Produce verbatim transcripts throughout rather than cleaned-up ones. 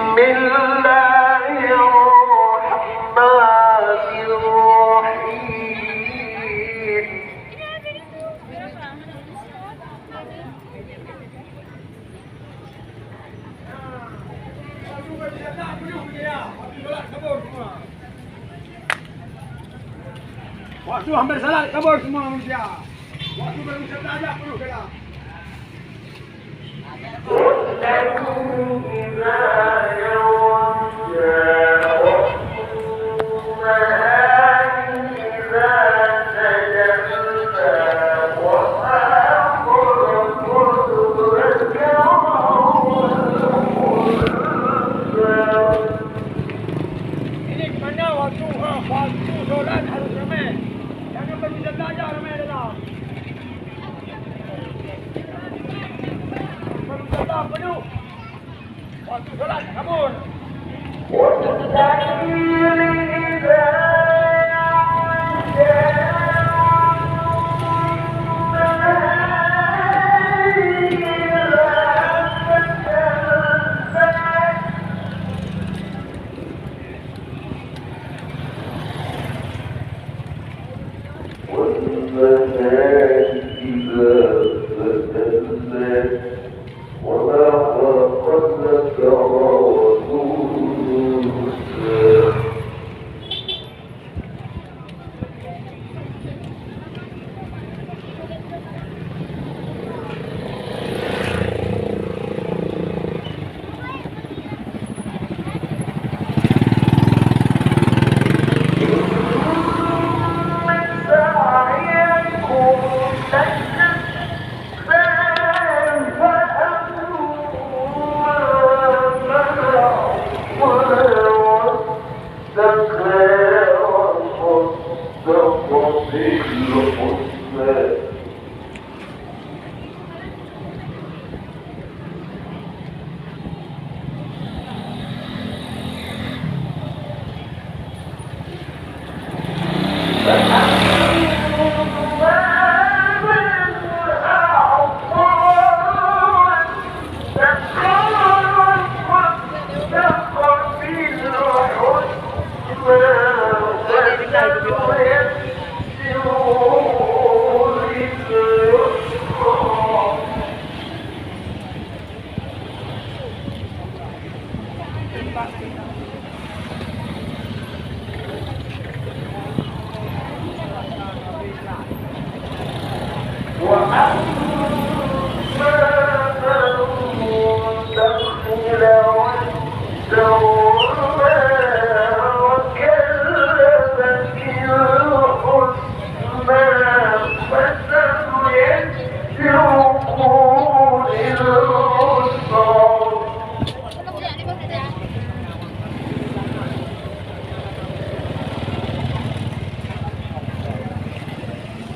بسم الله الرحمن الرحيم. Waktu hampir salat, kabur semua manusia. Waktu baru salat, penuh salat. Ini kemana waktu, ha, waktu solat harus ramai. Jangan bagi saja ramai dalam. Baru saja penuh. Waktu solat kabur. والنهار إذا تجلى. وما خلق الذكر والأنثى.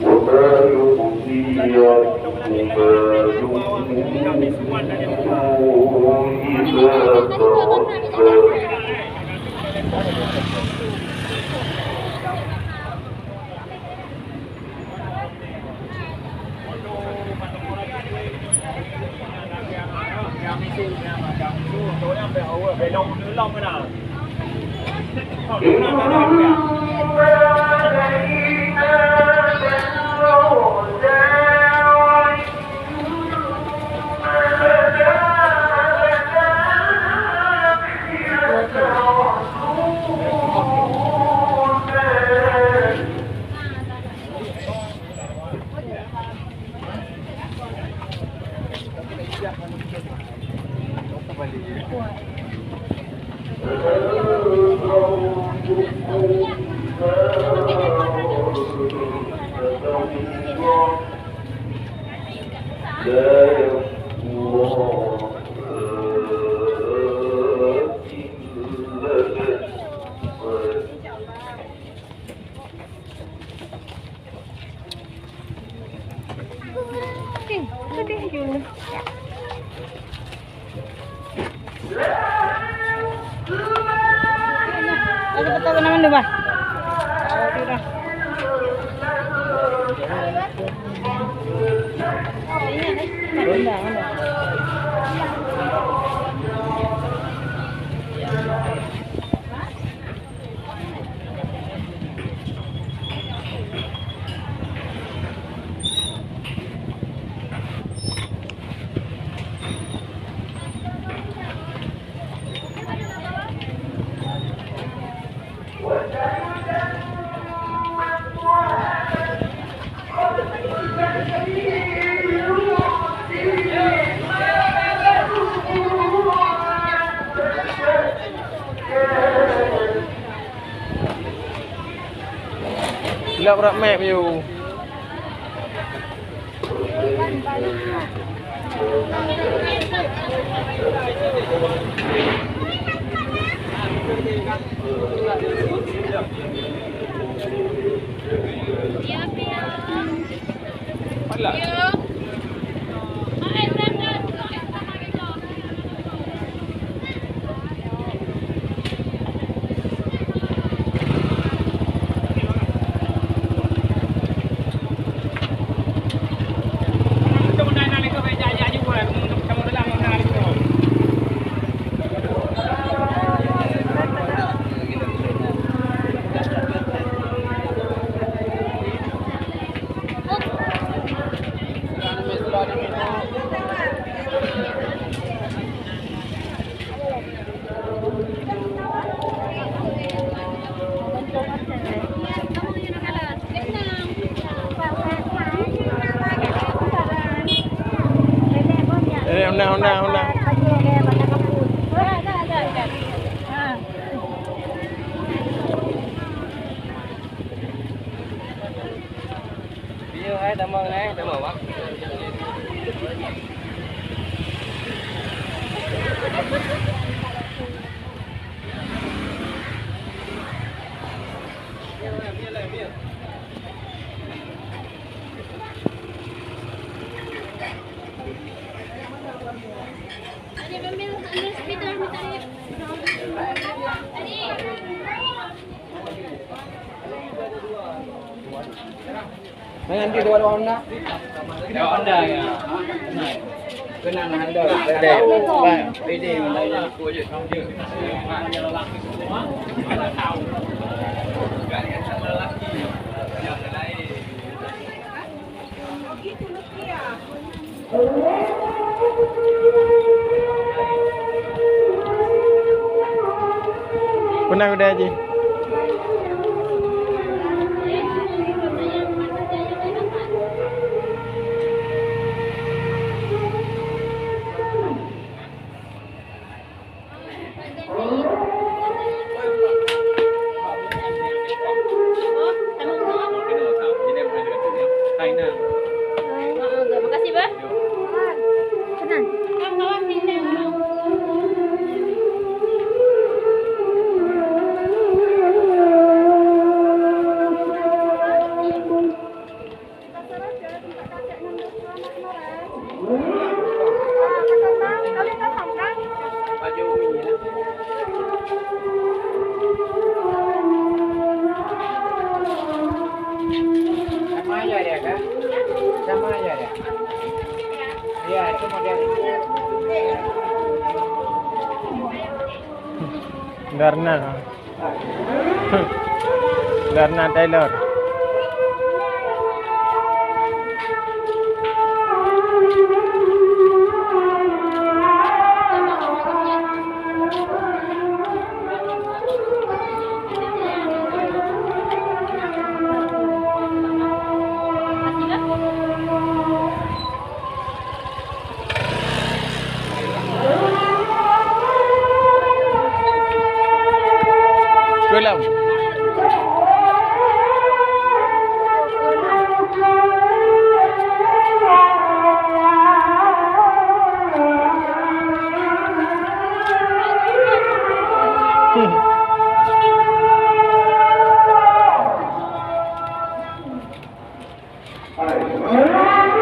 وما يغني عنه ماله إذا تردى. Ada betul nama dia, bah? Ada. Dak brat map you. Eh, una, una, una. Iya, hai, tamong, hai, tamong, Bang. Nanti dua-dua Honda. Dua Honda, ya. Kenal Honda. Pede. Pede, Honda yang ikut je. Pernah udah je. Makasih, Bah. Tenang. Sama aja dia, kan? Sama aja dia. Iya, itu model. Karena Lorna Taylor. Keulam.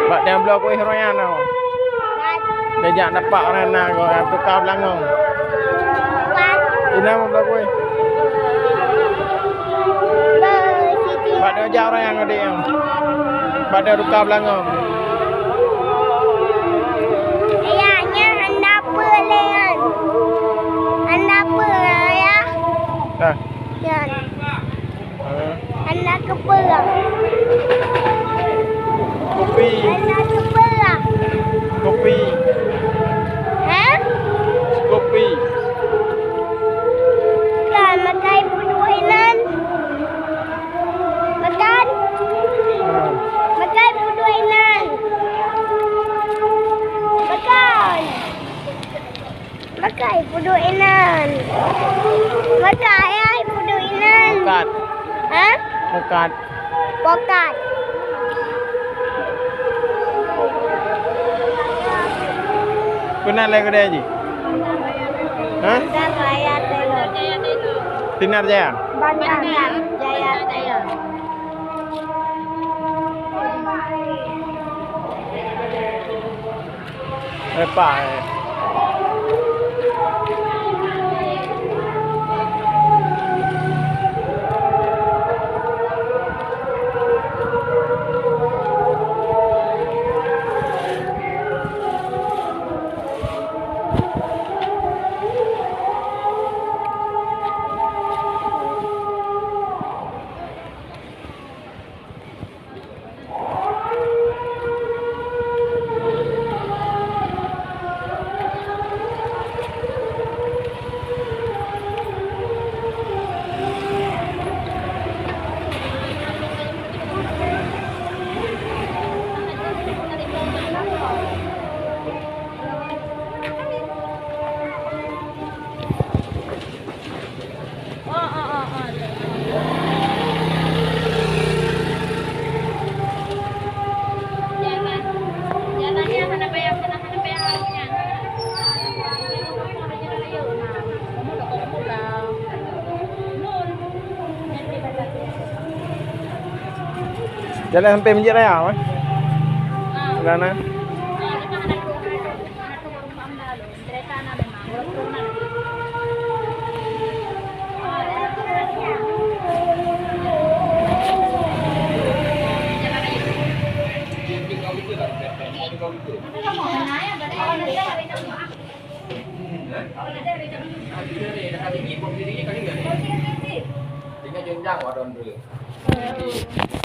Bak tiang bloe kueh royan nyoe. Dah jak nampak orang na ko, tukang belangong. Ina bloe kueh. Bak dah jak orang nyang adik nyang. Bak dah tukang belangong. Ya, nya hana peue lé nyan. Hana peue, ya. Dah. Nyan. Hana keupeue. Kopi. Hana keupeue. Kopi. Hah? Kopi. Kan, makai peuduek inan. Makan. Makai peuduek inan. Makan. Makai peuduek inan. Makai ai peuduek inan. Mukat. Hah? Mukat. Pokat. Peue nan lé keudè jih? Hah? Bandar Raya Telo. Sinar Jaya? Bandar Jaya Telo. Eh, pa, eh. Jalan sampai Masjid Raya, eh? Jalan, eh? Tinggal jenjang wadon tu.